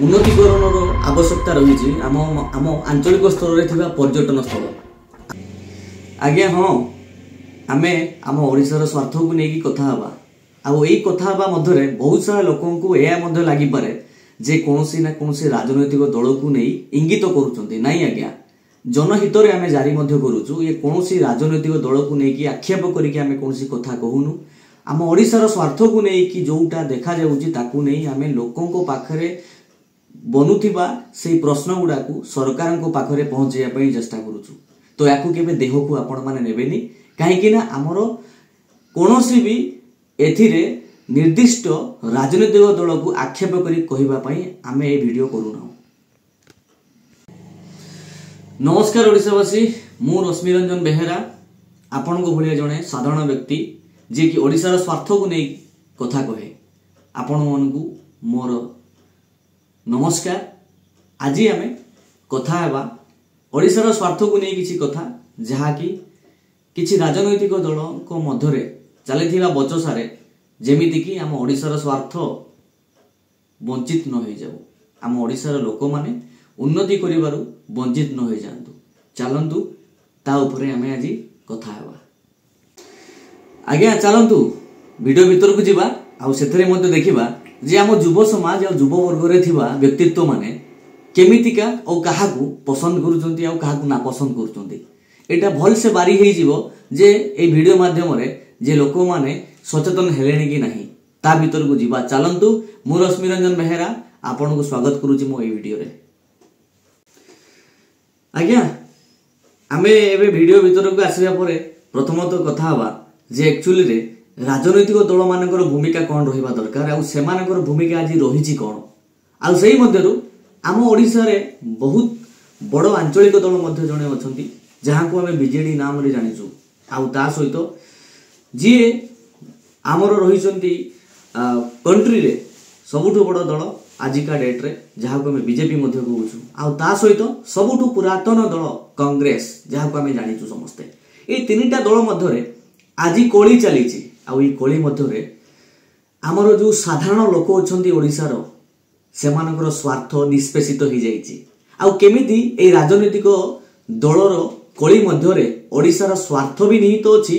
ଉନ୍ନତିକରଣର ଆବଶ୍ୟକତା ରହିଛି ଆମ ଆମ ଆଞ୍ଚଳିକ ସ୍ତରରେ ଥିବା ପର୍ଯ୍ୟଟନ ସ୍ଥଳ। ଆଜ୍ଞା ହଁ, ଆମେ ଆମ ଓଡ଼ିଶାର ସ୍ୱାର୍ଥକୁ ନେଇକି କଥା ହେବା। ଆଉ ଏଇ କଥା ହେବା ମଧ୍ୟରେ ବହୁତ ସାରା ଲୋକଙ୍କୁ ଏହା ମଧ୍ୟ ଲାଗିପାରେ ଯେ କୌଣସି ନା କୌଣସି ରାଜନୈତିକ ଦଳକୁ ନେଇ ଇଙ୍ଗିତ କରୁଛନ୍ତି। ନାଇଁ ଆଜ୍ଞା, ଜନହିତରେ ଆମେ ଜାରି ମଧ୍ୟ କରୁଛୁ। ଇଏ କୌଣସି ରାଜନୈତିକ ଦଳକୁ ନେଇକି ଆକ୍ଷେପ କରିକି ଆମେ କୌଣସି କଥା କହୁନୁ। ଆମ ଓଡ଼ିଶାର ସ୍ୱାର୍ଥକୁ ନେଇକି ଯୋଉଟା ଦେଖାଯାଉଛି ତାକୁ ନେଇ ଆମେ ଲୋକଙ୍କ ପାଖରେ ବନୁଥିବା ସେଇ ପ୍ରଶ୍ନ ଗୁଡ଼ାକୁ ସରକାରଙ୍କ ପାଖରେ ପହଞ୍ଚାଇବା ପାଇଁ ଚେଷ୍ଟା କରୁଛୁ। ତ ୟାକୁ କେବେ ଦେହକୁ ଆପଣମାନେ ନେବେନି, କାହିଁକି ନା ଆମର କୌଣସି ବି ଏଥିରେ ନିର୍ଦ୍ଦିଷ୍ଟ ରାଜନୈତିକ ଦଳକୁ ଆକ୍ଷେପ କରି କହିବା ପାଇଁ ଆମେ ଏ ଭିଡ଼ିଓ କରୁନାହୁଁ। ନମସ୍କାର ଓଡ଼ିଶାବାସୀ, ମୁଁ ରଶ୍ମିରଞ୍ଜନ ବେହେରା, ଆପଣଙ୍କ ଭଳିଆ ଜଣେ ସାଧାରଣ ବ୍ୟକ୍ତି ଯିଏକି ଓଡ଼ିଶାର ସ୍ୱାର୍ଥକୁ ନେଇ କଥା କହେ। ଆପଣମାନଙ୍କୁ ମୋର ନମସ୍କାର। ଆଜି ଆମେ କଥା ହେବା ଓଡ଼ିଶାର ସ୍ୱାର୍ଥକୁ ନେଇ କିଛି କଥା, ଯାହାକି କିଛି ରାଜନୈତିକ ଦଳଙ୍କ ମଧ୍ୟରେ ଚାଲିଥିବା ବଚସାରେ ଯେମିତିକି ଆମ ଓଡ଼ିଶାର ସ୍ୱାର୍ଥ ବଞ୍ଚିତ ନ ହେଇଯାଉ, ଆମ ଓଡ଼ିଶାର ଲୋକମାନେ ଉନ୍ନତି କରିବାରୁ ବଞ୍ଚିତ ନ ହେଇଯାଆନ୍ତୁ। ଚାଲନ୍ତୁ ତା ଉପରେ ଆମେ ଆଜି କଥା ହେବା। ଆଜ୍ଞା ଚାଲନ୍ତୁ ଭିଡ଼ିଓ ଭିତରକୁ ଯିବା, ଆଉ ସେଥିରେ ମଧ୍ୟ ଦେଖିବା ଯେ ଆମ ଯୁବ ସମାଜ ଆଉ ଯୁବବର୍ଗରେ ଥିବା ବ୍ୟକ୍ତିତ୍ୱ ମାନେ କେମିତିକା ଆଉ କାହାକୁ ପସନ୍ଦ କରୁଛନ୍ତି ଆଉ କାହାକୁ ନାପସନ୍ଦ କରୁଛନ୍ତି। ଏଇଟା ଭଲସେ ବାରି ହେଇଯିବ ଯେ ଏଇ ଭିଡ଼ିଓ ମାଧ୍ୟମରେ ଯେ ଲୋକମାନେ ସଚେତନ ହେଲେଣି କି ନାହିଁ, ତା ଭିତରକୁ ଯିବା। ଚାଲନ୍ତୁ, ମୁଁ ରଶ୍ମିରଞ୍ଜନ ବେହେରା ଆପଣଙ୍କୁ ସ୍ୱାଗତ କରୁଛି ମୋ ଏଇ ଭିଡ଼ିଓରେ। ଆଜ୍ଞା ଆମେ ଏବେ ଭିଡ଼ିଓ ଭିତରକୁ ଆସିବା ପରେ ପ୍ରଥମତଃ କଥା ହେବା ଯେ ଆକ୍ଚୁଆଲିରେ ରାଜନୈତିକ ଦଳମାନଙ୍କର ଭୂମିକା କ'ଣ ରହିବା ଦରକାର ଆଉ ସେମାନଙ୍କର ଭୂମିକା ଆଜି ରହିଛି କ'ଣ। ଆଉ ସେଇ ମଧ୍ୟରୁ ଆମ ଓଡ଼ିଶାରେ ବହୁତ ବଡ଼ ଆଞ୍ଚଳିକ ଦଳ ମଧ୍ୟ ଜଣେ ଅଛନ୍ତି, ଯାହାକୁ ଆମେ ବିଜେଡି ନାମରେ ଜାଣିଛୁ। ଆଉ ତା ସହିତ ଯିଏ ଆମର ରହିଛନ୍ତି କଣ୍ଟ୍ରିରେ ସବୁଠୁ ବଡ଼ ଦଳ ଆଜିକା ଡେଟ୍ରେ, ଯାହାକୁ ଆମେ ବିଜେପି ମଧ୍ୟ କହୁଛୁ। ଆଉ ତା ସହିତ ସବୁଠୁ ପୁରାତନ ଦଳ କଂଗ୍ରେସ, ଯାହାକୁ ଆମେ ଜାଣିଛୁ ସମସ୍ତେ। ଏଇ ତିନିଟା ଦଳ ମଧ୍ୟରେ ଆଜି କଳି ଚାଲିଛି। ଆଉ ଏଇ କଳି ମଧ୍ୟରେ ଆମର ଯୋଉ ସାଧାରଣ ଲୋକ ଅଛନ୍ତି ଓଡ଼ିଶାର, ସେମାନଙ୍କର ସ୍ୱାର୍ଥ ନିଷ୍ପେଷିତ ହେଇଯାଇଛି। ଆଉ କେମିତି ଏଇ ରାଜନୈତିକ ଦଳର କଳି ମଧ୍ୟରେ ଓଡ଼ିଶାର ସ୍ୱାର୍ଥ ବି ନିହିତ ଅଛି,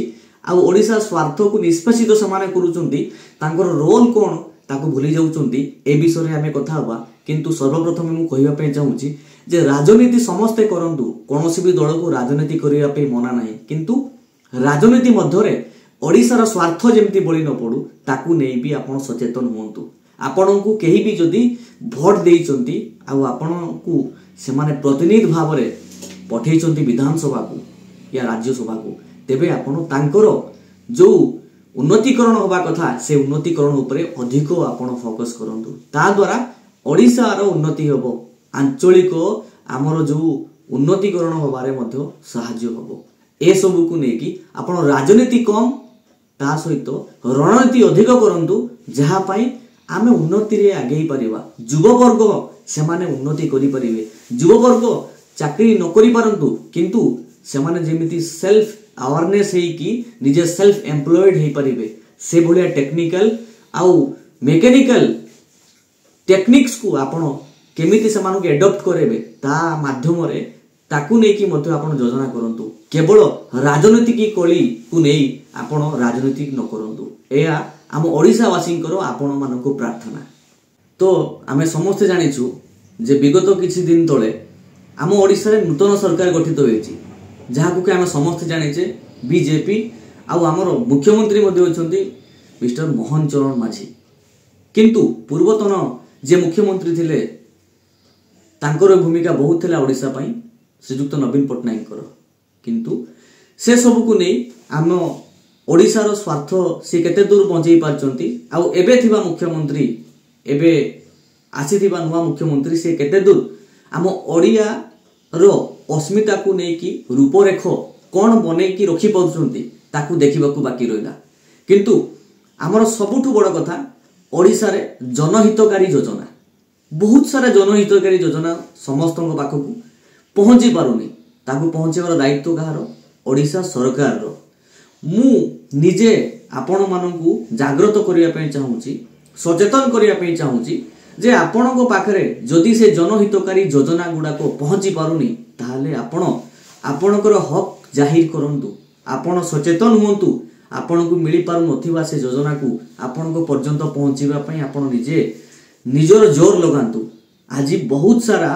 ଆଉ ଓଡ଼ିଶା ସ୍ୱାର୍ଥକୁ ନିଷ୍ପେଷିତ ସେମାନେ କରୁଛନ୍ତି, ତାଙ୍କର ରୋଲ କ'ଣ ତାକୁ ଭୁଲି ଯାଉଛନ୍ତି, ଏ ବିଷୟରେ ଆମେ କଥା ହେବା। କିନ୍ତୁ ସର୍ବପ୍ରଥମେ ମୁଁ କହିବା ପାଇଁ ଚାହୁଁଛି ଯେ ରାଜନୀତି ସମସ୍ତେ କରନ୍ତୁ, କୌଣସି ବି ଦଳକୁ ରାଜନୀତି କରିବା ପାଇଁ ମନା ନାହିଁ, କିନ୍ତୁ ରାଜନୀତି ମଧ୍ୟରେ ଓଡ଼ିଶାର ସ୍ୱାର୍ଥ ଯେମିତି ବଳି ନ ପଡ଼ୁ ତାକୁ ନେଇ ବି ଆପଣ ସଚେତନ ହୁଅନ୍ତୁ। ଆପଣଙ୍କୁ କେହି ବି ଯଦି ଭୋଟ ଦେଇଛନ୍ତି ଆଉ ଆପଣଙ୍କୁ ସେମାନେ ପ୍ରତିନିଧି ଭାବରେ ପଠେଇଛନ୍ତି ବିଧାନସଭାକୁ ୟା ରାଜ୍ୟସଭାକୁ, ତେବେ ଆପଣ ତାଙ୍କର ଯୋଉ ଉନ୍ନତିକରଣ ହେବା କଥା ସେ ଉନ୍ନତିକରଣ ଉପରେ ଅଧିକ ଆପଣ ଫୋକସ୍ କରନ୍ତୁ। ତା ଦ୍ୱାରା ଓଡ଼ିଶାର ଉନ୍ନତି ହେବ, ଆଞ୍ଚଳିକ ଆମର ଯୋଉ ଉନ୍ନତିକରଣ ହେବାରେ ମଧ୍ୟ ସାହାଯ୍ୟ ହେବ। ଏସବୁକୁ ନେଇକି ଆପଣ ରାଜନୀତି କମ୍, ତା ସହିତ ରଣନୀତି ଅଧିକ କରନ୍ତୁ, ଯାହା ପାଇଁ ଆମେ ଉନ୍ନତିରେ ଆଗେଇ ପାରିବା। ଯୁବବର୍ଗ ସେମାନେ ଉନ୍ନତି କରିପାରିବେ। ଯୁବବର୍ଗ ଚାକିରି ନ କରିପାରନ୍ତୁ, କିନ୍ତୁ ସେମାନେ ଯେମିତି ସେଲ୍ଫ ଆୱାରନେସ୍ ହେଇକି ନିଜେ ସେଲ୍ଫ ଏମ୍ପ୍ଲଏଡ୍ ହେଇପାରିବେ, ସେଭଳିଆ ଟେକ୍ନିକାଲ ଆଉ ମେକାନିକାଲ ଟେକ୍ନିକ୍ସକୁ ଆପଣ କେମିତି ସେମାନଙ୍କୁ ଏଡପ୍ଟ କରାଇବେ ତା ମାଧ୍ୟମରେ ତାକୁ ନେଇକି ମଧ୍ୟ ଆପଣ ଯୋଜନା କରନ୍ତୁ। କେବଳ ରାଜନୈତିକ କଳିକୁ ନେଇ ଆପଣ ରାଜନୀତି ନ କରନ୍ତୁ, ଏହା ଆମ ଓଡ଼ିଶାବାସୀଙ୍କର ଆପଣମାନଙ୍କୁ ପ୍ରାର୍ଥନା। ତ ଆମେ ସମସ୍ତେ ଜାଣିଛୁ ଯେ ବିଗତ କିଛି ଦିନ ତଳେ ଆମ ଓଡ଼ିଶାରେ ନୂତନ ସରକାର ଗଠିତ ହୋଇଛି, ଯାହାକୁ କି ଆମେ ସମସ୍ତେ ଜାଣିଛେ ବିଜେପି। ଆଉ ଆମର ମୁଖ୍ୟମନ୍ତ୍ରୀ ମଧ୍ୟ ଅଛନ୍ତି ମିଷ୍ଟର ମୋହନ ଚରଣ ମାଝୀ। କିନ୍ତୁ ପୂର୍ବତନ ଯିଏ ମୁଖ୍ୟମନ୍ତ୍ରୀ ଥିଲେ ତାଙ୍କର ଭୂମିକା ବହୁତ ଥିଲା ଓଡ଼ିଶା ପାଇଁ, ଶ୍ରୀଯୁକ୍ତ ନବୀନ ପଟ୍ଟନାୟକଙ୍କର। କିନ୍ତୁ ସେସବୁକୁ ନେଇ ଆମ ଓଡ଼ିଶାର ସ୍ୱାର୍ଥ ସେ କେତେ ଦୂର ବଞ୍ଚେଇ ପାରିଛନ୍ତି, ଆଉ ଏବେ ଥିବା ମୁଖ୍ୟମନ୍ତ୍ରୀ, ଏବେ ଆସିଥିବା ନୂଆ ମୁଖ୍ୟମନ୍ତ୍ରୀ ସେ କେତେ ଦୂର ଆମ ଓଡ଼ିଆର ଅସ୍ମିତାକୁ ନେଇକି ରୂପରେଖ କ'ଣ ବନେଇକି ରଖିପାରୁଛନ୍ତି ତାକୁ ଦେଖିବାକୁ ବାକି ରହିଲା। କିନ୍ତୁ ଆମର ସବୁଠୁ ବଡ଼ କଥା, ଓଡ଼ିଶାରେ ଜନହିତକାରୀ ଯୋଜନା, ବହୁତ ସାରା ଜନହିତକାରୀ ଯୋଜନା ସମସ୍ତଙ୍କ ପାଖକୁ ପହଞ୍ଚି ପାରୁନି। ତାକୁ ପହଞ୍ଚାଇବାର ଦାୟିତ୍ୱ କାହାର? ଓଡ଼ିଶା ସରକାରର। ମୁଁ ନିଜେ ଆପଣମାନଙ୍କୁ ଜାଗ୍ରତ କରିବା ପାଇଁ ଚାହୁଁଛି, ସଚେତନ କରିବା ପାଇଁ ଚାହୁଁଛି ଯେ ଆପଣଙ୍କ ପାଖରେ ଯଦି ସେ ଜନହିତକାରୀ ଯୋଜନା ଗୁଡ଼ାକ ପହଞ୍ଚି ପାରୁନି, ତାହେଲେ ଆପଣ ଆପଣଙ୍କର ହକ୍ ଜାହିର କରନ୍ତୁ, ଆପଣ ସଚେତନ ହୁଅନ୍ତୁ। ଆପଣଙ୍କୁ ମିଳିପାରୁନଥିବା ସେ ଯୋଜନାକୁ ଆପଣଙ୍କ ପର୍ଯ୍ୟନ୍ତ ପହଞ୍ଚିବା ପାଇଁ ଆପଣ ନିଜେ ନିଜର ଜୋର ଲଗାନ୍ତୁ। ଆଜି ବହୁତ ସାରା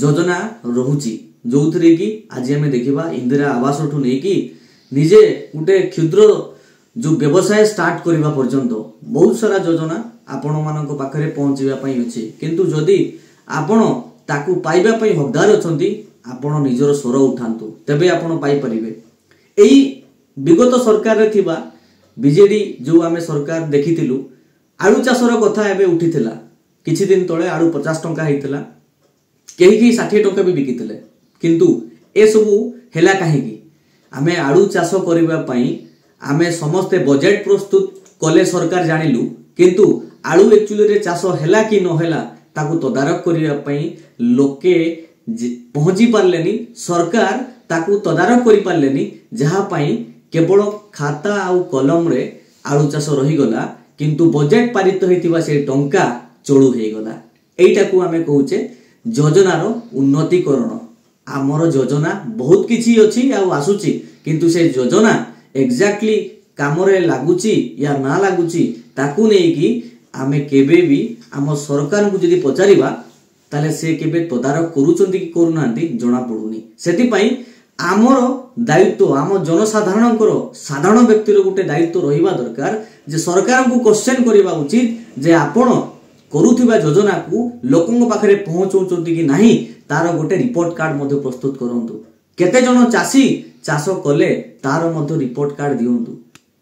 ଯୋଜନା ରହୁଛି, ଯୋଉଥିରେ କି ଆଜି ଆମେ ଦେଖିବା ଇନ୍ଦିରା ଆବାସଠୁ ନେଇକି ନିଜେ ଗୋଟେ କ୍ଷୁଦ୍ର ଯୋଉ ବ୍ୟବସାୟ ଷ୍ଟାର୍ଟ କରିବା ପର୍ଯ୍ୟନ୍ତ ବହୁତ ସାରା ଯୋଜନା ଆପଣମାନଙ୍କ ପାଖରେ ପହଞ୍ଚିବା ପାଇଁ ଅଛି। କିନ୍ତୁ ଯଦି ଆପଣ ତାକୁ ପାଇବା ପାଇଁ ହକଦାର ଅଛନ୍ତି, ଆପଣ ନିଜର ସ୍ୱର ଉଠାନ୍ତୁ, ତେବେ ଆପଣ ପାଇପାରିବେ। ଏଇ ବିଗତ ସରକାରରେ ଥିବା ବିଜେଡି ଯୋଉ ଆମେ ସରକାର ଦେଖିଥିଲୁ, ଆଳୁ ଚାଷର କଥା ଏବେ ଉଠିଥିଲା। କିଛି ଦିନ ତଳେ ଆଳୁ 50 ଟଙ୍କା ହେଇଥିଲା, କେହି କେହି 60 ଟଙ୍କା ବି ବିକିଥିଲେ। କିନ୍ତୁ ଏସବୁ ହେଲା କାହିଁକି? ଆମେ ଆଳୁ ଚାଷ କରିବା ପାଇଁ ଆମେ ସମସ୍ତେ ବଜେଟ୍ ପ୍ରସ୍ତୁତ କଲେ, ସରକାର ଜାଣିଲୁ, କିନ୍ତୁ ଆଳୁ ଆକ୍ଚୁଆଲିରେ ଚାଷ ହେଲା କି ନହେଲା ତାକୁ ତଦାରଖ କରିବା ପାଇଁ ଲୋକେ ପହଞ୍ଚି ପାରିଲେନି, ସରକାର ତାକୁ ତଦାରଖ କରିପାରିଲେନି, ଯାହା ପାଇଁ କେବଳ ଖାତା ଆଉ କଲମରେ ଆଳୁ ଚାଷ ରହିଗଲା, କିନ୍ତୁ ବଜେଟ୍ ପାରିତ ହେଇଥିବା ସେ ଟଙ୍କା ଚଳୁ ହେଇଗଲା। ଏଇଟାକୁ ଆମେ କହୁଛେ ଯୋଜନାର ଉନ୍ନତିକରଣ। ଆମର ଯୋଜନା ବହୁତ କିଛି ଅଛି ଆଉ ଆସୁଛି, କିନ୍ତୁ ସେ ଯୋଜନା ଏକ୍ଜାକ୍ଟଲି କାମରେ ଲାଗୁଛି ୟା ନା ଲାଗୁଛି ତାକୁ ନେଇକି ଆମେ କେବେ ବି ଆମ ସରକାରଙ୍କୁ ଯଦି ପଚାରିବା, ତାହେଲେ ସେ କେବେ ତଦାରଖ କରୁଛନ୍ତି କି କରୁନାହାନ୍ତି ଜଣା ପଡୁନି। ସେଥିପାଇଁ ଆମର ଦାୟିତ୍ୱ, ଆମ ଜନସାଧାରଣଙ୍କର, ସାଧାରଣ ବ୍ୟକ୍ତିର ଗୋଟେ ଦାୟିତ୍ୱ ରହିବା ଦରକାର ଯେ ସରକାରଙ୍କୁ କ୍ୱେଶ୍ଚନ କରିବା ଉଚିତ ଯେ ଆପଣ କରୁଥିବା ଯୋଜନାକୁ ଲୋକଙ୍କ ପାଖରେ ପହଞ୍ଚଉଛନ୍ତି କି ନାହିଁ, ତାର ଗୋଟେ ରିପୋର୍ଟ କାର୍ଡ ମଧ୍ୟ ପ୍ରସ୍ତୁତ କରନ୍ତୁ। କେତେ ଜଣ ଚାଷୀ ଚାଷ କଲେ ତାର ମଧ୍ୟ ରିପୋର୍ଟ କାର୍ଡ ଦିଅନ୍ତୁ।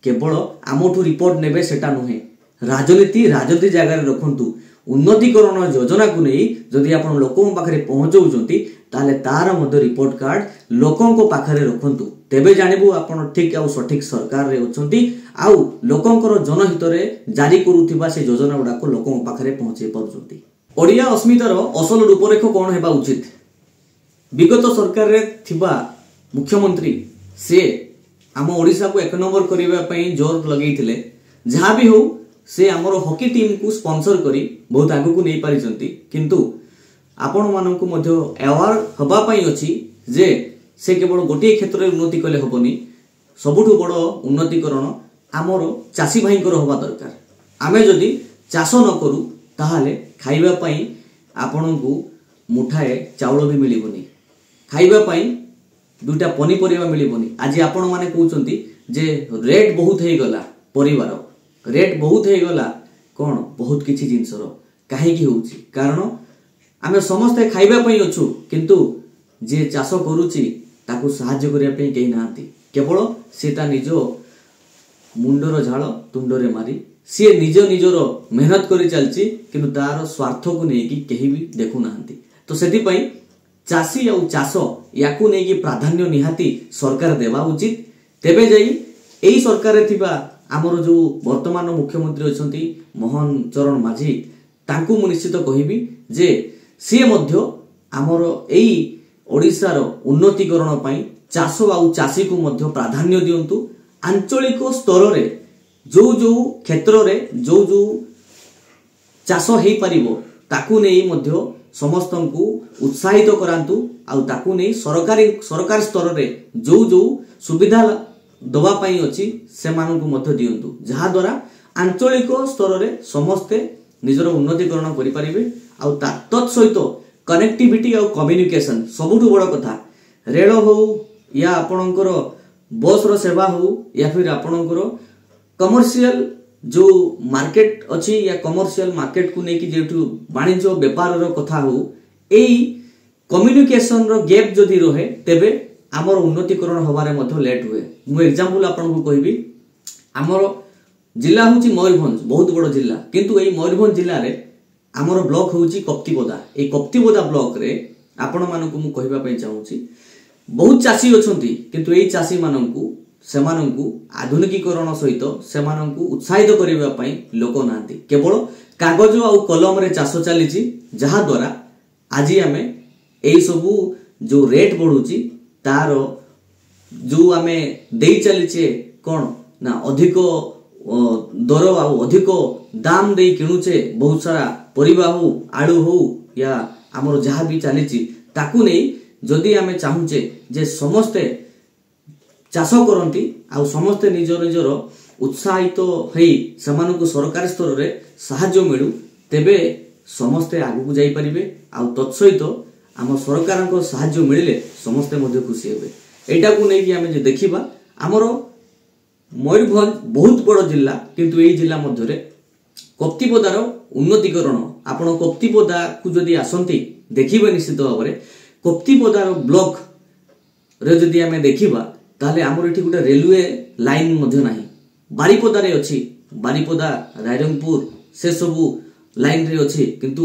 କେବଳ ଆମଠୁ ରିପୋର୍ଟ ନେବେ ସେଟା ନୁହେଁ, ରାଜନୀତି ରାଜନୀତି ଜାଗାରେ ରଖନ୍ତୁ। ଉନ୍ନତିକରଣ ଯୋଜନାକୁ ନେଇ ଯଦି ଆପଣ ଲୋକଙ୍କ ପାଖରେ ପହଞ୍ଚଉଛନ୍ତି, ତାହେଲେ ତାର ମଧ୍ୟ ରିପୋର୍ଟ କାର୍ଡ ଲୋକଙ୍କ ପାଖରେ ରଖନ୍ତୁ। ତେବେ ଜାଣିବୁ ଆପଣ ଠିକ ଆଉ ସଠିକ ସରକାରରେ ଅଛନ୍ତି ଆଉ ଲୋକଙ୍କର ଜନହିତରେ ଜାରି କରୁଥିବା ସେ ଯୋଜନା ଗୁଡାକ ଲୋକଙ୍କ ପାଖରେ ପହଞ୍ଚେଇ ପାରୁଛନ୍ତି। ଓଡ଼ିଆ ଅସ୍ମିତାର ଅସଲ ରୂପରେଖ କ'ଣ ହେବା ଉଚିତ? ବିଗତ ସରକାରରେ ଥିବା ମୁଖ୍ୟମନ୍ତ୍ରୀ ସେ ଆମ ଓଡ଼ିଶାକୁ ଏକ ନମ୍ବର କରିବା ପାଇଁ ଜୋର ଲଗେଇଥିଲେ। ଯାହା ବି ହଉ, ସେ ଆମର ହକି ଟିମ୍କୁ ସ୍ପନ୍ସର କରି ବହୁତ ଆଗକୁ ନେଇପାରିଛନ୍ତି। କିନ୍ତୁ ଆପଣମାନଙ୍କୁ ମଧ୍ୟ ଆୱାର ହେବା ପାଇଁ ଅଛି ଯେ ସେ କେବଳ ଗୋଟିଏ କ୍ଷେତ୍ରରେ ଉନ୍ନତି କଲେ ହେବନି, ସବୁଠୁ ବଡ଼ ଉନ୍ନତିକରଣ ଆମର ଚାଷୀ ଭାଇଙ୍କର ହେବା ଦରକାର। ଆମେ ଯଦି ଚାଷ ନ କରୁ, ତାହେଲେ ଖାଇବା ପାଇଁ ଆପଣଙ୍କୁ ମୁଠାଏ ଚାଉଳ ବି ମିଳିବନି, ଖାଇବା ପାଇଁ ଦୁଇଟା ପନିପରିବା ମିଳିବନି। ଆଜି ଆପଣମାନେ କହୁଛନ୍ତି ଯେ ରେଟ୍ ବହୁତ ହେଇଗଲା, ପରିବାର ରେଟ୍ ବହୁତ ହେଇଗଲା, କ'ଣ ବହୁତ କିଛି ଜିନିଷର କାହିଁକି ହେଉଛି? କାରଣ ଆମେ ସମସ୍ତେ ଖାଇବା ପାଇଁ ଅଛୁ, କିନ୍ତୁ ଯିଏ ଚାଷ କରୁଛି ତାକୁ ସାହାଯ୍ୟ କରିବା ପାଇଁ କେହି ନାହାନ୍ତି। କେବଳ ସେ ତା ନିଜ ମୁଣ୍ଡର ଝାଳ ତୁଣ୍ଡରେ ମାରି ସିଏ ନିଜ ନିଜର ମେହନତ କରି ଚାଲିଛି, କିନ୍ତୁ ତାର ସ୍ୱାର୍ଥକୁ ନେଇକି କେହି ବି ଦେଖୁନାହାନ୍ତି। ତ ସେଥିପାଇଁ ଚାଷୀ ଆଉ ଚାଷ ୟାକୁ ନେଇକି ପ୍ରାଧାନ୍ୟ ନିହାତି ସରକାର ଦେବା ଉଚିତ। ତେବେ ଯାଇ ଏଇ ସରକାରରେ ଥିବା ଆମର ଯୋଉ ବର୍ତ୍ତମାନ ମୁଖ୍ୟମନ୍ତ୍ରୀ ଅଛନ୍ତି ମୋହନ ଚରଣ ମାଝୀ, ତାଙ୍କୁ ମୁଁ ନିଶ୍ଚିତ କହିବି ଯେ ସିଏ ମଧ୍ୟ ଆମର ଏଇ ଓଡ଼ିଶାର ଉନ୍ନତିକରଣ ପାଇଁ ଚାଷ ଆଉ ଚାଷୀକୁ ମଧ୍ୟ ପ୍ରାଧାନ୍ୟ ଦିଅନ୍ତୁ। ଆଞ୍ଚଳିକ ସ୍ତରରେ ଯୋଉ ଯୋଉ କ୍ଷେତ୍ରରେ ଯୋଉ ଯୋଉ ଚାଷ ହେଇପାରିବ ତାକୁ ନେଇ ମଧ୍ୟ ସମସ୍ତଙ୍କୁ ଉତ୍ସାହିତ କରାନ୍ତୁ, ଆଉ ତାକୁ ନେଇ ସରକାର ସ୍ତରରେ ଯୋଉ ଯୋଉ ସୁବିଧା ଦେବା ପାଇଁ ଅଛି ସେମାନଙ୍କୁ ମଧ୍ୟ ଦିଅନ୍ତୁ, ଯାହାଦ୍ୱାରା ଆଞ୍ଚଳିକ ସ୍ତରରେ ସମସ୍ତେ ନିଜର ଉନ୍ନତିକରଣ କରିପାରିବେ। ଆଉ ତତ୍ ସହିତ କନେକ୍ଟିଭିଟି ଆଉ କମ୍ୟୁନିକେସନ ସବୁଠୁ ବଡ଼ କଥା। ରେଳ ହଉ ୟା ଆପଣଙ୍କର ବସ୍ର ସେବା ହଉ ୟା ଫିର ଆପଣଙ୍କର କମର୍ସିଆଲ ଯୋଉ ମାର୍କେଟ ଅଛି ୟା କମର୍ସିଆଲ ମାର୍କେଟକୁ ନେଇକି ଯେଉଁଠୁ ବାଣିଜ୍ୟ ବେପାରର କଥା ହଉ, ଏଇ କମ୍ୟୁନିକେସନର ଗ୍ୟାପ୍ ଯଦି ରହେ ତେବେ ଆମର ଉନ୍ନତିକରଣ ହେବାରେ ମଧ୍ୟ ଲେଟ୍ ହୁଏ। ମୁଁ ଏକ୍ଜାମ୍ପଲ ଆପଣଙ୍କୁ କହିବି, ଆମର ଜିଲ୍ଲା ହେଉଛି ମୟୂରଭଞ୍ଜ, ବହୁତ ବଡ଼ ଜିଲ୍ଲା, କିନ୍ତୁ ଏଇ ମୟୂରଭଞ୍ଜ ଜିଲ୍ଲାରେ ଆମର ବ୍ଲକ ହେଉଛି କପ୍ତିପଦା। ଏଇ କପ୍ତିପଦା ବ୍ଲକରେ ଆପଣମାନଙ୍କୁ ମୁଁ କହିବା ପାଇଁ ଚାହୁଁଛି, ବହୁତ ଚାଷୀ ଅଛନ୍ତି, କିନ୍ତୁ ଏଇ ଚାଷୀମାନଙ୍କୁ ସେମାନଙ୍କୁ ଆଧୁନିକୀକରଣ ସହିତ ସେମାନଙ୍କୁ ଉତ୍ସାହିତ କରିବା ପାଇଁ ଲୋକ ନାହାନ୍ତି। କେବଳ କାଗଜ ଆଉ କଲମରେ ଚାଷ ଚାଲିଛି, ଯାହାଦ୍ୱାରା ଆଜି ଆମେ ଏଇସବୁ ଯୋଉ ରେଟ୍ ବଢୁଛି ତାର ଯୋଉ ଆମେ ଦେଇ ଚାଲିଛେ କ'ଣ ନା ଅଧିକ ଦର ଆଉ ଅଧିକ ଦାମ ଦେଇ କିଣୁଛେ ବହୁତ ସାରା ପରିବା ହଉ, ଆଳୁ ହଉ ୟା ଆମର ଯାହା ବି ଚାଲିଛି, ତାକୁ ନେଇ ଯଦି ଆମେ ଚାହୁଁଛେ ଯେ ସମସ୍ତେ ଚାଷ କରନ୍ତି ଆଉ ସମସ୍ତେ ନିଜ ନିଜର ଉତ୍ସାହିତ ହେଇ ସେମାନଙ୍କୁ ସରକାରୀ ସ୍ତରରେ ସାହାଯ୍ୟ ମିଳୁ, ତେବେ ସମସ୍ତେ ଆଗକୁ ଯାଇପାରିବେ। ଆଉ ତତ୍ସହିତ ଆମ ସରକାରଙ୍କ ସାହାଯ୍ୟ ମିଳିଲେ ସମସ୍ତେ ମଧ୍ୟ ଖୁସି ହେବେ। ଏଇଟାକୁ ନେଇକି ଆମେ ଯଦି ଦେଖିବା, ଆମର ମୟୂରଭଞ୍ଜ ବହୁତ ବଡ଼ ଜିଲ୍ଲା, କିନ୍ତୁ ଏଇ ଜିଲ୍ଲା ମଧ୍ୟରେ କପ୍ତିପଦାର ଉନ୍ନତିକରଣ, ଆପଣ କପ୍ତିପଦାକୁ ଯଦି ଆସନ୍ତି ଦେଖିବେ ନିଶ୍ଚିତ ଭାବରେ କପ୍ତିପଦାର ବ୍ଲକରେ ଯଦି ଆମେ ଦେଖିବା ତାହେଲେ ଆମର ଏଠି ଗୋଟେ ରେଲୱେ ଲାଇନ୍ ମଧ୍ୟ ନାହିଁ। ବାରିପଦାରେ ଅଛି, ବାରିପଦା, ରାଇରଙ୍ଗପୁର ସେସବୁ ଲାଇନ୍ରେ ଅଛି, କିନ୍ତୁ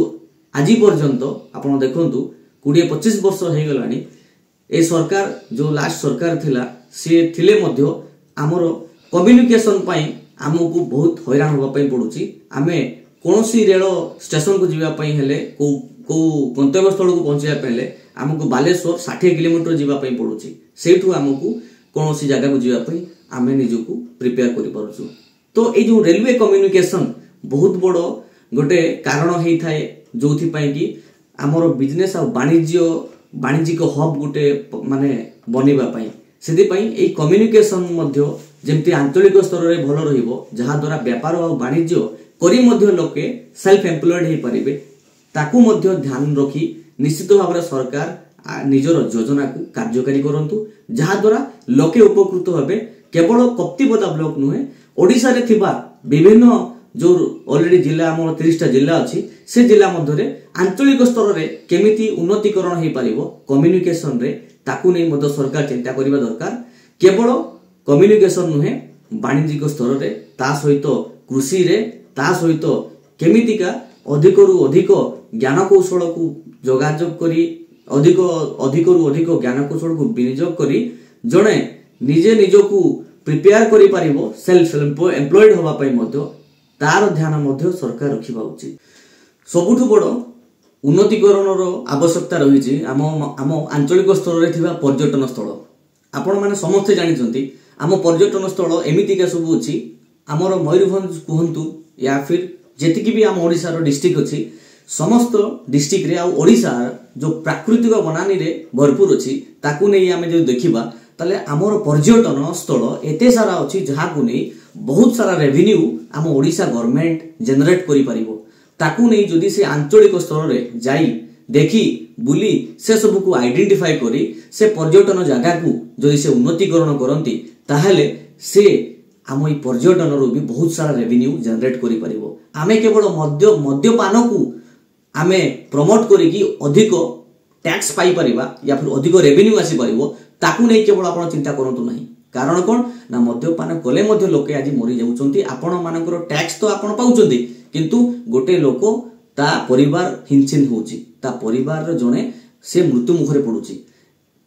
ଆଜି ପର୍ଯ୍ୟନ୍ତ ଆପଣ ଦେଖନ୍ତୁ 20-25 ବର୍ଷ ହେଇଗଲାଣି, ଏ ସରକାର ଯେଉଁ ଲାଷ୍ଟ ସରକାର ଥିଲା ସିଏ ଥିଲେ ମଧ୍ୟ ଆମର କମ୍ୟୁନିକେସନ୍ ପାଇଁ ଆମକୁ ବହୁତ ହଇରାଣ ହେବା ପାଇଁ ପଡୁଛି। ଆମେ କୌଣସି ରେଳ ଷ୍ଟେସନକୁ ଯିବା ପାଇଁ ହେଲେ, କେଉଁ କେଉଁ ଗନ୍ତବ୍ୟସ୍ଥଳକୁ ପହଞ୍ଚିବା ପାଇଁ ହେଲେ ଆମକୁ ବାଲେଶ୍ୱର 60 କିଲୋମିଟର ଯିବା ପାଇଁ ପଡୁଛି। ସେଇଠୁ ଆମକୁ କୌଣସି ଜାଗାକୁ ଯିବା ପାଇଁ ଆମେ ନିଜକୁ ପ୍ରିପେୟାର କରିପାରୁଛୁ। ତ ଏଇ ଯେଉଁ ରେଲୱେ କମ୍ୟୁନିକେସନ୍ ବହୁତ ବଡ଼ ଗୋଟେ କାରଣ ହେଇଥାଏ, ଯୋଉଥିପାଇଁ କି ଆମର ବିଜନେସ୍ ଆଉ ବାଣିଜ୍ୟିକ ହବ୍ ଗୋଟେ ମାନେ ବନିବା ପାଇଁ। ସେଥିପାଇଁ ଏଇ କମ୍ୟୁନିକେସନ୍ ମଧ୍ୟ ଯେମିତି ଆଞ୍ଚଳିକ ସ୍ତରରେ ଭଲ ରହିବ, ଯାହାଦ୍ୱାରା ବେପାର ଆଉ ବାଣିଜ୍ୟ କରି ମଧ୍ୟ ଲୋକେ ସେଲ୍ଫ ଏମ୍ପ୍ଲଏଡ୍ ହେଇପାରିବେ, ତାକୁ ମଧ୍ୟ ଧ୍ୟାନ ରଖି ନିଶ୍ଚିତ ଭାବରେ ସରକାର ନିଜର ଯୋଜନାକୁ କାର୍ଯ୍ୟକାରୀ କରନ୍ତୁ, ଯାହାଦ୍ୱାରା ଲୋକେ ଉପକୃତ ହେବେ। କେବଳ କପ୍ତିପଦା ବ୍ଲକ ନୁହେଁ, ଓଡ଼ିଶାରେ ଥିବା ବିଭିନ୍ନ ଯୋଉ ଅଲରେଡି ଜିଲ୍ଲା, ଆମର 30ଟା ଜିଲ୍ଲା ଅଛି, ସେ ଜିଲ୍ଲା ମଧ୍ୟରେ ଆଞ୍ଚଳିକ ସ୍ତରରେ କେମିତି ଉନ୍ନତିକରଣ ହେଇପାରିବ କମ୍ୟୁନିକେସନରେ, ତାକୁ ନେଇ ମଧ୍ୟ ସରକାର ଚିନ୍ତା କରିବା ଦରକାର। କେବଳ କମ୍ୟୁନିକେସନ ନୁହେଁ, ବାଣିଜ୍ୟିକ ସ୍ତରରେ, ତା ସହିତ କୃଷିରେ, ତା ସହିତ କେମିତିକା ଅଧିକରୁ ଅଧିକ ଜ୍ଞାନକୌଶଳକୁ ଯୋଗାଯୋଗ କରି, ଅଧିକରୁ ଅଧିକ ଜ୍ଞାନକୌଶଳକୁ ବିନିଯୋଗ କରି ଜଣେ ନିଜେ ନିଜକୁ ପ୍ରିପେୟାର କରିପାରିବ ସେଲ୍ଫ ଏମ୍ପ୍ଲଏଡ୍ ହେବା ପାଇଁ ମଧ୍ୟ ତାର ଧ୍ୟାନ ମଧ୍ୟ ସରକାର ରଖିବା ଉଚିତ। ସବୁଠୁ ବଡ଼ ଉନ୍ନତିକରଣର ଆବଶ୍ୟକତା ରହିଛି ଆମ ଆଞ୍ଚଳିକ ସ୍ତରରେ ଥିବା ପର୍ଯ୍ୟଟନ ସ୍ଥଳ। ଆପଣମାନେ ସମସ୍ତେ ଜାଣିଛନ୍ତି ଆମ ପର୍ଯ୍ୟଟନ ସ୍ଥଳ ଏମିତିକା ସବୁ ଅଛି, ଆମର ମୟୂରଭଞ୍ଜ କୁହନ୍ତୁ ୟା ଫିର୍ ଯେତିକି ବି ଆମ ଓଡ଼ିଶାର ଡିଷ୍ଟ୍ରିକ୍ଟ ଅଛି, ସମସ୍ତ ଡିଷ୍ଟ୍ରିକ୍ଟରେ ଆଉ ଓଡ଼ିଶା ଯେଉଁ ପ୍ରାକୃତିକ ବନାନୀରେ ଭରପୁର ଅଛି, ତାକୁ ନେଇ ଆମେ ଯଦି ଦେଖିବା ତାହେଲେ ଆମର ପର୍ଯ୍ୟଟନ ସ୍ଥଳ ଏତେ ସାରା ଅଛି ଯାହାକୁ ନେଇ ବହୁତ ସାରା ରେଭିନ୍ୟୁ ଆମ ଓଡ଼ିଶା ଗଭର୍ଣ୍ଣମେଣ୍ଟ ଜେନେରେଟ୍ କରିପାରିବ। ତାକୁ ନେଇ ଯଦି ସେ ଆଞ୍ଚଳିକ ସ୍ତରରେ ଯାଇ ଦେଖି ବୁଲି ସେ ସବୁକୁ ଆଇଡେଣ୍ଟିଫାଏ କରି ସେ ପର୍ଯ୍ୟଟନ ଜାଗାକୁ ଯଦି ସେ ଉନ୍ନତିକରଣ କରନ୍ତି, ତାହେଲେ ସେ ଆମ ଏଇ ପର୍ଯ୍ୟଟନରୁ ବି ବହୁତ ସାରା ରେଭିନ୍ୟୁ ଜେନେରେଟ୍ କରିପାରିବ। ଆମେ କେବଳ ମଦ୍ୟପାନକୁ ଆମେ ପ୍ରମୋଟ କରିକି ଅଧିକ ଟ୍ୟାକ୍ସ ପାଇପାରିବା ୟା ଫିର୍ ଅଧିକ ରେଭିନ୍ୟୁ ଆସିପାରିବ, ତାକୁ ନେଇ କେବଳ ଆପଣ ଚିନ୍ତା କରନ୍ତୁ ନାହିଁ। କାରଣ କ'ଣ ନା ମଦ୍ୟପାନ କଲେ ମଧ୍ୟ ଲୋକେ ଆଜି ମରିଯାଉଛନ୍ତି। ଆପଣମାନଙ୍କର ଟ୍ୟାକ୍ସ ତ ଆପଣ ପାଉଛନ୍ତି, କିନ୍ତୁ ଗୋଟେ ଲୋକ ତା ପରିବାର ହିନଛିନ ହେଉଛି, ତା ପରିବାରର ଜଣେ ସେ ମୃତ୍ୟୁ ମୁଖରେ ପଡୁଛି।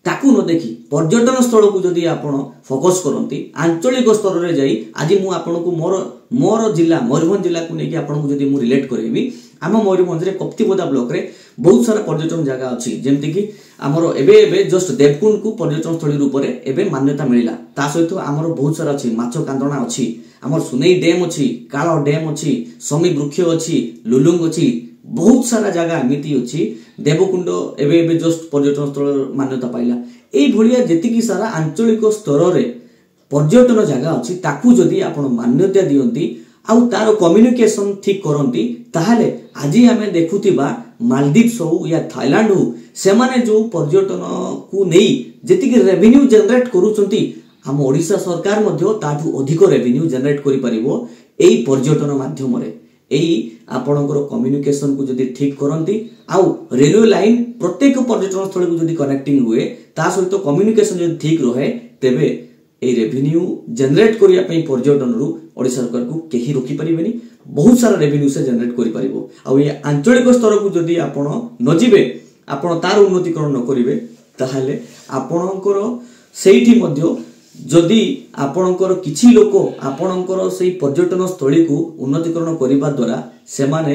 ତାକୁ ନ ଦେଖି ପର୍ଯ୍ୟଟନ ସ୍ଥଳକୁ ଯଦି ଆପଣ ଫୋକସ୍ କରନ୍ତି ଆଞ୍ଚଳିକ ସ୍ତରରେ ଯାଇ, ଆଜି ମୁଁ ଆପଣଙ୍କୁ ମୋର ଜିଲ୍ଲା ମୟୂରଭଞ୍ଜ ଜିଲ୍ଲାକୁ ନେଇକି ଆପଣଙ୍କୁ ଯଦି ମୁଁ ରିଲେଟ୍ କରିବି, ଆମ ମୟୂରଭଞ୍ଜରେ କପ୍ତିପଦା ବ୍ଲକରେ ବହୁତ ସାରା ପର୍ଯ୍ୟଟନ ଜାଗା ଅଛି। ଯେମିତିକି ଆମର ଏବେ ଏବେ ଜଷ୍ଟ ଦେବକୁଣ୍ଡକୁ ପର୍ଯ୍ୟଟନ ସ୍ଥଳୀ ରୂପରେ ଏବେ ମାନ୍ୟତା ମିଳିଲା। ତା ସହିତ ଆମର ବହୁତ ସାରା ଅଛି, ମାଛ କାନ୍ଦଣା ଅଛି, ଆମର ସୁନେଇ ଡ୍ୟାମ୍ ଅଛି, କାଳ ଡ୍ୟାମ୍ ଅଛି, ସମୀ ବୃକ୍ଷ ଅଛି, ଲୁଲୁଙ୍ଗ ଅଛି, ବହୁତ ସାରା ଜାଗା ଏମିତି ଅଛି। ଦେବକୁଣ୍ଡ ଏବେ ଏବେ ଜଷ୍ଟ ପର୍ଯ୍ୟଟନ ସ୍ଥଳ ମାନ୍ୟତା ପାଇଲା। ଏଇଭଳିଆ ଯେତିକି ସାରା ଆଞ୍ଚଳିକ ସ୍ତରରେ ପର୍ଯ୍ୟଟନ ଜାଗା ଅଛି, ତାକୁ ଯଦି ଆପଣ ମାନ୍ୟତା ଦିଅନ୍ତି ଆଉ ତାର କମ୍ୟୁନିକେସନ ଠିକ କରନ୍ତି, ତାହେଲେ ଆଜି ଆମେ ଦେଖୁଥିବା ମାଲଦ୍ୱୀପ୍ସ ହଉ ୟା ଥାଇଲାଣ୍ଡ ହଉ, ସେମାନେ ଯୋଉ ପର୍ଯ୍ୟଟନକୁ ନେଇ ଯେତିକି ରେଭିନ୍ୟୁ ଜେନେରେଟ୍ କରୁଛନ୍ତି, ଆମ ଓଡ଼ିଶା ସରକାର ମଧ୍ୟ ତାଠୁ ଅଧିକ ରେଭିନ୍ୟୁ ଜେନେରେଟ୍ କରିପାରିବ ଏଇ ପର୍ଯ୍ୟଟନ ମାଧ୍ୟମରେ। ଏଇ ଆପଣଙ୍କର କମ୍ୟୁନିକେସନକୁ ଯଦି ଠିକ କରନ୍ତି ଆଉ ରେଲୱେ ଲାଇନ୍ ପ୍ରତ୍ୟେକ ପର୍ଯ୍ୟଟନ ସ୍ଥଳୀକୁ ଯଦି କନେକ୍ଟିଂ ହୁଏ, ତା ସହିତ କମ୍ୟୁନିକେସନ ଯଦି ଠିକ ରହେ, ତେବେ ଏଇ ରେଭିନ୍ୟୁ ଜେନେରେଟ୍ କରିବା ପାଇଁ ପର୍ଯ୍ୟଟନରୁ ଓଡ଼ିଶା ସରକାରକୁ କେହି ରୋକିପାରିବେନି। ବହୁତ ସାରା ରେଭିନ୍ୟୁ ସେ ଜେନେରେଟ୍ କରିପାରିବ। ଆଉ ଏ ଆଞ୍ଚଳିକ ସ୍ତରକୁ ଯଦି ଆପଣ ନ ଯିବେ, ଆପଣ ତାର ଉନ୍ନତିକରଣ ନ କରିବେ, ତାହେଲେ ଆପଣଙ୍କର ସେଇଠି ମଧ୍ୟ ଯଦି ଆପଣଙ୍କର କିଛି ଲୋକ ଆପଣଙ୍କର ସେଇ ପର୍ଯ୍ୟଟନ ସ୍ଥଳୀକୁ ଉନ୍ନତିକରଣ କରିବା ଦ୍ୱାରା ସେମାନେ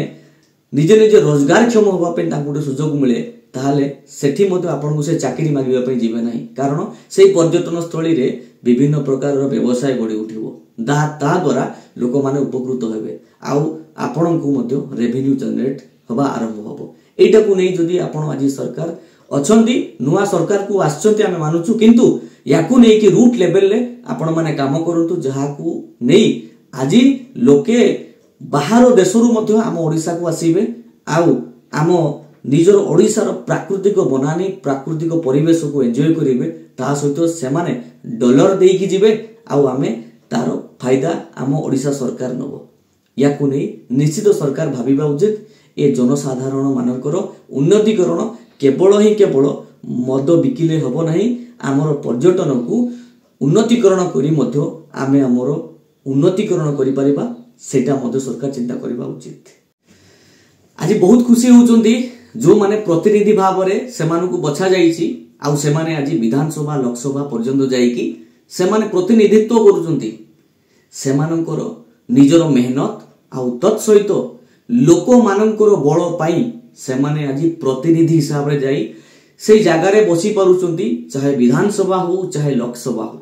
ନିଜେ ନିଜେ ରୋଜଗାରକ୍ଷମ ହେବା ପାଇଁ ତାଙ୍କୁ ଗୋଟେ ସୁଯୋଗ ମିଳେ, ତାହେଲେ ସେଠି ମଧ୍ୟ ଆପଣଙ୍କୁ ସେ ଚାକିରି ମାଗିବା ପାଇଁ ଯିବେ ନାହିଁ। କାରଣ ସେଇ ପର୍ଯ୍ୟଟନ ସ୍ଥଳୀରେ ବିଭିନ୍ନ ପ୍ରକାରର ବ୍ୟବସାୟ ଗଢ଼ି ଉଠିବ, ତାହା ଦ୍ୱାରା ଲୋକମାନେ ଉପକୃତ ହେବେ ଆଉ ଆପଣଙ୍କୁ ମଧ୍ୟ ରେଭିନ୍ୟୁ ଜେନେରେଟ୍ ହେବା ଆରମ୍ଭ ହେବ। ଏଇଟାକୁ ନେଇ ଯଦି ଆପଣ ଆଜି ସରକାର ଅଛନ୍ତି, ନୂଆ ସରକାରକୁ ଆସିଛନ୍ତି ଆମେ ମାନୁଛୁ, କିନ୍ତୁ ୟାକୁ ନେଇକି ରୁଟ୍ ଲେଭେଲରେ ଆପଣମାନେ କାମ କରନ୍ତୁ, ଯାହାକୁ ନେଇ ଆଜି ଲୋକେ ବାହାର ଦେଶରୁ ମଧ୍ୟ ଆମ ଓଡ଼ିଶାକୁ ଆସିବେ ଆଉ ଆମ ନିଜର ଓଡ଼ିଶାର ପ୍ରାକୃତିକ ବନାନୀ, ପ୍ରାକୃତିକ ପରିବେଶକୁ ଏନ୍ଜୟ କରିବେ। ତା ସହିତ ସେମାନେ ଡଲର ଦେଇକି ଯିବେ ଆଉ ଆମେ ତାର ଫାଇଦା ଆମ ଓଡ଼ିଶା ସରକାର ନେବ। ୟାକୁ ନେଇ ନିଶ୍ଚିତ ସରକାର ଭାବିବା ଉଚିତ। ଏ ଜନସାଧାରଣ ମାନଙ୍କର ଉନ୍ନତିକରଣ କେବଳ ହିଁ କେବଳ ମଦ ବିକିଲେ ହେବ ନାହିଁ, ଆମର ପର୍ଯ୍ୟଟନକୁ ଉନ୍ନତିକରଣ କରି ମଧ୍ୟ ଆମେ ଆମର ଉନ୍ନତିକରଣ କରିପାରିବା, ସେଇଟା ମଧ୍ୟ ସରକାର ଚିନ୍ତା କରିବା ଉଚିତ। ଆଜି ବହୁତ ଖୁସି ହେଉଛନ୍ତି ଯେଉଁମାନେ ପ୍ରତିନିଧି ଭାବରେ ସେମାନଙ୍କୁ ବଛାଯାଇଛି ଆଉ ସେମାନେ ଆଜି ବିଧାନସଭା, ଲୋକସଭା ପର୍ଯ୍ୟନ୍ତ ଯାଇକି ସେମାନେ ପ୍ରତିନିଧିତ୍ୱ କରୁଛନ୍ତି। ସେମାନଙ୍କର ନିଜର ମେହନତ ଆଉ ତତ୍ ସହିତ ଲୋକମାନଙ୍କର ବଳ ପାଇଁ ସେମାନେ ଆଜି ପ୍ରତିନିଧି ହିସାବରେ ଯାଇ ସେଇ ଜାଗାରେ ବସି ପାରୁଛନ୍ତି, ଚାହେ ବିଧାନସଭା ହଉ ଚାହେ ଲୋକସଭା ହଉ।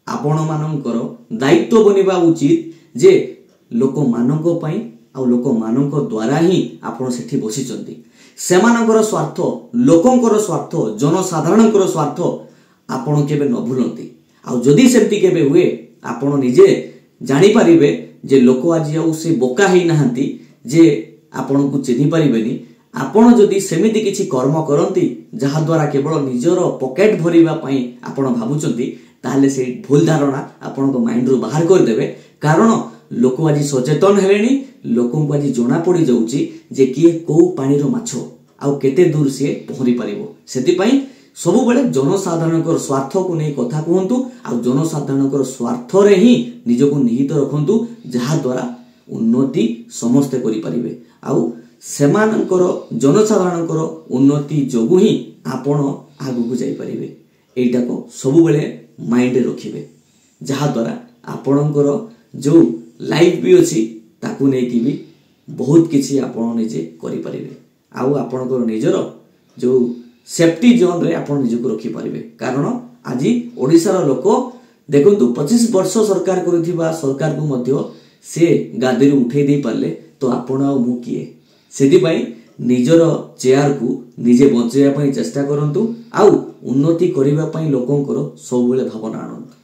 ଆପଣମାନଙ୍କର ଦାୟିତ୍ୱ ବନିବା ଉଚିତ ଯେ ଲୋକମାନଙ୍କ ପାଇଁ ଆଉ ଲୋକମାନଙ୍କ ଦ୍ୱାରା ହିଁ ଆପଣ ସେଠି ବସିଛନ୍ତି। ସେମାନଙ୍କର ସ୍ୱାର୍ଥ, ଲୋକଙ୍କର ସ୍ୱାର୍ଥ, ଜନସାଧାରଣଙ୍କର ସ୍ୱାର୍ଥ ଆପଣ କେବେ ନ ଭୁଲନ୍ତି। ଆଉ ଯଦି ସେମିତି କେବେ ହୁଏ, ଆପଣ ନିଜେ ଜାଣିପାରିବେ ଯେ ଲୋକ ଆଜି ଆଉ ସେ ବୋକା ହେଇନାହାନ୍ତି ଯେ ଆପଣଙ୍କୁ ଚିହ୍ନି ପାରିବେନି। ଆପଣ ଯଦି ସେମିତି କିଛି କର୍ମ କରନ୍ତି ଯାହାଦ୍ୱାରା କେବଳ ନିଜର ପକେଟ ଭରିବା ପାଇଁ ଆପଣ ଭାବୁଛନ୍ତି, ତାହେଲେ ସେଇ ଭୁଲ ଧାରଣା ଆପଣଙ୍କ ମାଇଣ୍ଡରୁ ବାହାର କରିଦେବେ। କାରଣ ଲୋକ ଆଜି ସଚେତନ ହେଲେଣି, ଲୋକଙ୍କୁ ଆଜି ଜଣା ପଡ଼ିଯାଉଛି ଯେ କିଏ କୋଉ ପାଣିର ମାଛ ଆଉ କେତେ ଦୂର ସିଏ ପହଁରି ପାରିବ। ସେଥିପାଇଁ ସବୁବେଳେ ଜନସାଧାରଣଙ୍କର ସ୍ୱାର୍ଥକୁ ନେଇ କଥା କୁହନ୍ତୁ ଆଉ ଜନସାଧାରଣଙ୍କର ସ୍ୱାର୍ଥରେ ହିଁ ନିଜକୁ ନିହିତ ରଖନ୍ତୁ, ଯାହାଦ୍ୱାରା ଉନ୍ନତି ସମସ୍ତେ କରିପାରିବେ ଆଉ ସେମାନଙ୍କର ଜନସାଧାରଣଙ୍କର ଉନ୍ନତି ଯୋଗୁଁ ହିଁ ଆପଣ ଆଗକୁ ଯାଇପାରିବେ। ଏଇଟାକୁ ସବୁବେଳେ ମାଇଣ୍ଡରେ ରଖିବେ, ଯାହାଦ୍ୱାରା ଆପଣଙ୍କର ଯେଉଁ ଲାଇଫ୍ ବି ଅଛି ତାକୁ ନେଇକି ବି ବହୁତ କିଛି ଆପଣ ନିଜେ କରିପାରିବେ ଆଉ ଆପଣଙ୍କର ନିଜର ଯେଉଁ ସେଫ୍ଟି ଜୋନ୍ରେ ଆପଣ ନିଜକୁ ରଖିପାରିବେ। କାରଣ ଆଜି ଓଡ଼ିଶାର ଲୋକ ଦେଖନ୍ତୁ, 25 ବର୍ଷ ସରକାର କରିଥିବା ସରକାରକୁ ମଧ୍ୟ ସେ ଗାଦିରୁ ଉଠେଇ ଦେଇପାରିଲେ, ତ ଆପଣ ଆଉ ମୁଁ କିଏ? ସେଥିପାଇଁ ନିଜର ଚେୟାରକୁ ନିଜେ ବଞ୍ଚେଇବା ପାଇଁ ଚେଷ୍ଟା କରନ୍ତୁ ଆଉ ଉନ୍ନତି କରିବା ପାଇଁ ଲୋକଙ୍କର ସବୁବେଳେ ଭାବନା ଆଣନ୍ତୁ।